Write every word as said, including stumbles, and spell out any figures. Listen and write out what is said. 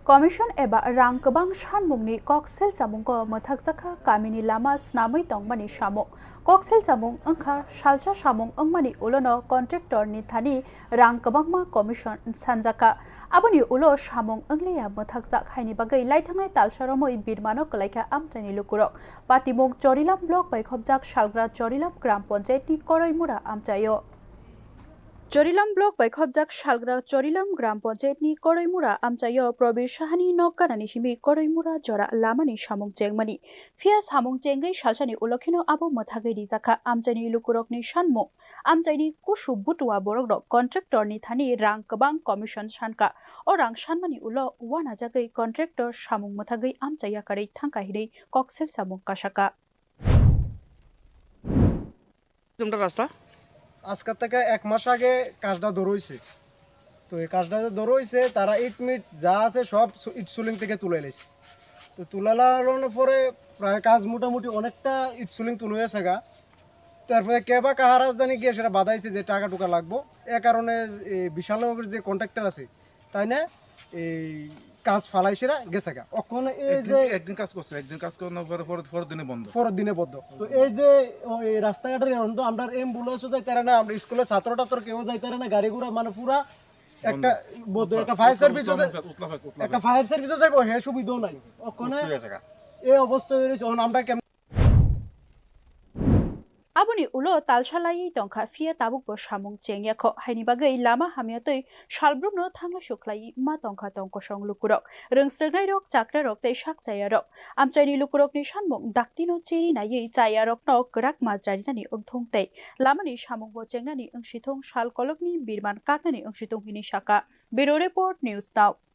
Commission eba rang kwbang sanmungni kok selchamungo mwthakjakha kamini lama snamwi tongmani samung. Kok selchamung wngkha salsa samung wngmani ulono contractor ni thani rang kwbangma commission sanjakha. Aboni ulo samung wngleya mwthakjak haini bagwi laithangnai talsa romwi birmano kwlaikha amchaini lukurok. Patimung Chorilam block bai khopjak salgra Chorilam gram panchayat ni Koroimura amchaio. Chorilam block bai khopjak salgra Chorilam gram panchayat ni Koroimura amchaio Probir Sahani nok ganani simi Koroimura jora lamani samung chengmani. Phiya samung chengwi salsani ulokheno abo mwthagwi rijakha amchaini lukurokni sanmung. Amchaini kusu butua borok rok contractor ni thani rang kwbang commission sankha. O rang sanmani ulo uanajagwi contractor samung mwthagwi amchai yakarwi thangkha hinwi kok selchamung kasakha. তোমরা রাস্তা আজকে থেকে এক মাস আগে কাজটা ধরো হইছে। তো এই কাজটা যে ধরো হইছে, তারা ইট মিট যা আছে সব সু- ইট সুলিং থেকে তুলে এলেছে। তো তুলে লাগানোর পরে প্রায় কাজ মোটামুটি অনেকটা ইট সুলিং তুলে হয়েছে গা। তারপরে কে বা কাহারা জানি গিয়ে সেটা বাধাইছে যে টাকা টুকা লাগবো। এ কারণে এই বিশালনগরের যে কন্ট্রাক্টর আছে, তাই না, এই কাজ ফালাইছে না, গেছে গা। ওখানে এই যে একদিন, একদিন কাজ করছে, একদিন কাজ করানোর পরে পরের, পরের দিনে বন্ধ। পরের দিনে বন্ধ। তো এই যে ওই রাস্তাঘাটের এখন তো আমরা অ্যাম্বুলেন্সও যাইতারে না, আমরা স্কুলের ছাত্র টাত্র কেউ যাইতারে না, গাড়ি ঘোড়া মানে পুরা একটা বন্ধ। বন্ধ, একটা ফায়ার সার্ভিসও যাই-, উতলা ফাঁক, উতলা ফাঁক। একটা ফায়ার সার্ভিসও যাইবো, হে সুবিধাও নাই। ওখানে উতলা ফাঁক। এই অবস্থা হয়ে রয়েছে, এখন আমরা কেমন Aboni ulo talsa laiwi tongkha, phiya tabukbo samung chengya kho, haini bagwi lama hamya twi salbrumno thanglaisu khlaiwi ma tongkha tong kosong lukurok, rwngsrwngnairok, chakrarok tei sak chayarok. Amchaini lukurokni sanmung daktino cheri naiwi chayarokno kwrak majra rinani wngthung tei lamani samungbo chengnani wngsithung, sal kolokni birman kaknani wngsithung hwnwi sakha. Bureau Report, News Now.